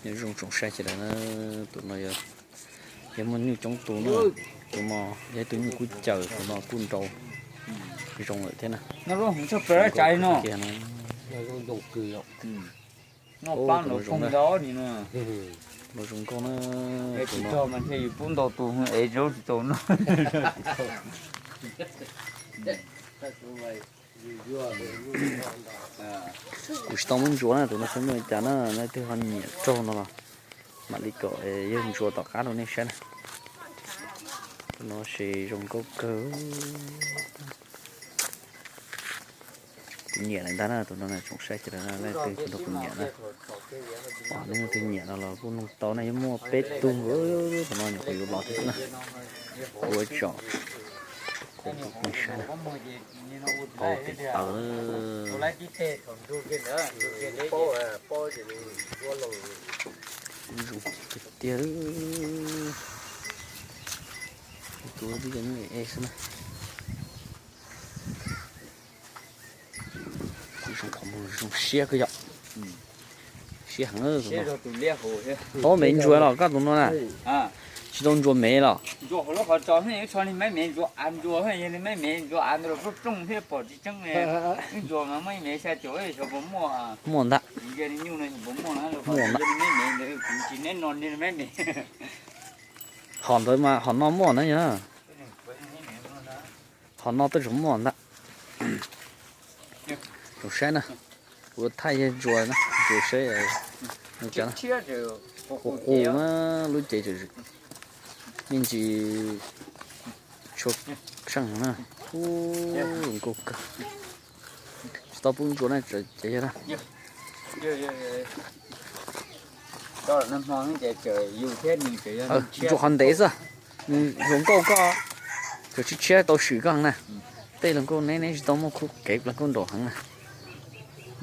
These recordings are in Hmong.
Nyob zoo tsoom saib sawv daws na, tus no yog, yog muaj nyuj coob tus na, tus no yog ib tug nyuj kub caws, tus no kuj nrau zoo lawm thiab na. Kiag no. Tus no zoo na. Tus no zoo nkauj na. Tus no. Kuv tsis tau muab ntsuas na, tus no xyov muaj li cas na, leej twg ho nyiam raug no los mam li kom yawg ntsuas tom qab rau nej saib na. Tus no ces zoo nkauj kawg. Kuv nyiam lawm ntag na, tus no tsoom saib sawv daws na, leej twg tus no kuv nyiam na. Pom nej leej twg nyiam no los kuj nug tau na, yuav muaj peb tug, tus no nyuam qhuav yuav los thiab xwb na. Kuv tsom, kuv tus kheej saib na. Paub tes taw na. Kuj zoo tiag tiag. Tus twb yog nyuj e xwb na. Kuj zoo qhov muag zoo siab kawg yom. Siab heev. Tau mev ntsuas los koj tus no na? Tsis tau ntsuas mev los? Muaj ntag. Hom ntawd mas hom no muaj na yog. Hom no tej zaum muaj ntag. Tsoom saib na, kuv thaij yawg ntsuas na, ntsuas saib. Qus qus na, lub cev tseem me ntsis tshua seej na. Ub, zoo nkauj kawg. Tsis tau pub ntsuas na, cev yawg na. Ntsuas qhov ntev xwb, nws hluas nkauj koj, cov tshiab tshiab tau swm koj heev na. Tej hluas nkauj neb neb tsis tau muaj khub kev hluas nkauj nraum heev na.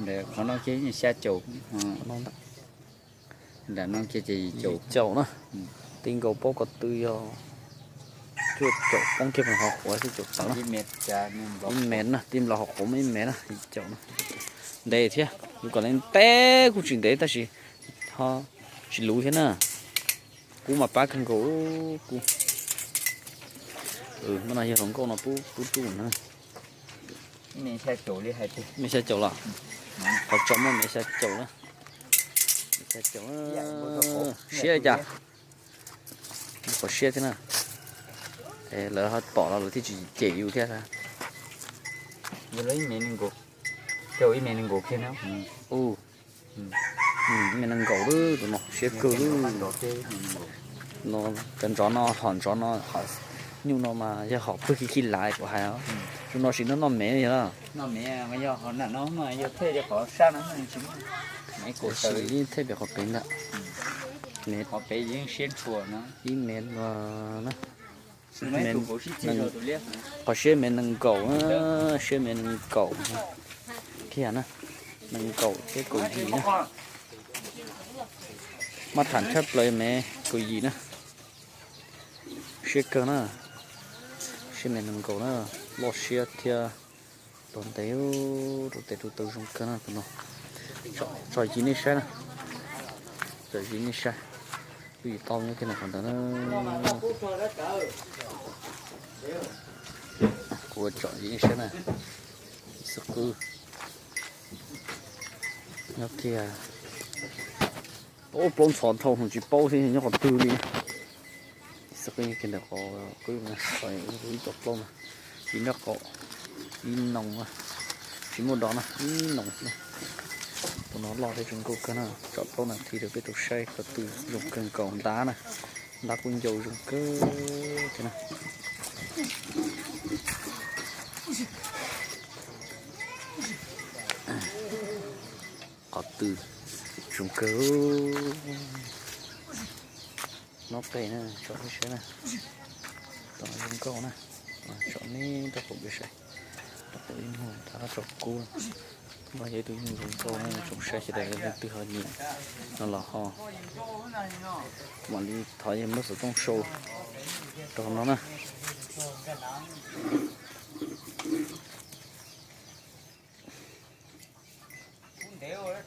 Qhov no ces xya caum, nram no ces yim caum na. Ti nkaus paub ko tw yog cuaj caum poob kiag hov quav xwb caum tawv na. Ib mev na, ti nplaum hov quav muaj ib mev na, yim caum na. Ntev thiab, yus kom li ntev kuj tsis ntev tab sis ho tsis luv thiab na. Kub mas pab kawg nkaus kub. Muaj no yog hluas nkauj no pub tub na. Mev xya caum los? Qhov tso muaj mev xya caum na. Xya caum, siab li cas? Qhov siab thiab na. Lawv ho pom los lawv thiaj tsis cem yus thiab. Ib mev nees nkaum, ib mev nees nkaum lawm, tus no siab kawg lawm. No cov ntsov no, hom ntsov no, hom nyuj no mas yog hom pwg khi khi lav kuv hais os. Tus no sim no noj mev yog. Yeej thej pem qhov pem ntag. Ib mev no na. Qhov siab mev nees nkaum, siab mev nees nkaum kiag na, nees nkaum thiab kaum yim na. Maj tham tshaj plaws mev kaum yim na. Siab kawg na, siab mev nees nkaum na, loj siab thiab. Tau ntev rau tes rau taw zoo kawg na tus no. Tso yim nej saib na, tso yim nej saib. Kuj yim tau nyob kiag ntawm qhov ntawd na. Kuv tso yim nej saib na. Xwb qwb nyob kiag, plaub ntxhov dhau tsis paub thiab nyob qhov twg li. Xwb qwb nyob kiag ntawm qhov qwb, ib co plaub na, ib nrab qaum, ib noog, tsis muaj dov na, ib noog xwb na. Tus no loj thiab zoo nkauj kawg na, tso plaub nas this rau peb tau saib qhov twg zoo kawg nkaus. Ntab na, ntab kuj ncau zoo kawg thiab na. Qhov twg zoo kawg. Nyob qeg na, tso peb saib na. Tus no zoo nkauj na, tso neb rau qaum peb saib. Rau qaum ib muag, rov qab tso kub. Tus no yog ib tug nyuj zoo nkauj na, tsoom saib sawv daws leej twg ho nyiam no los ho mam li thov yawg muab xov tooj sau rau no na.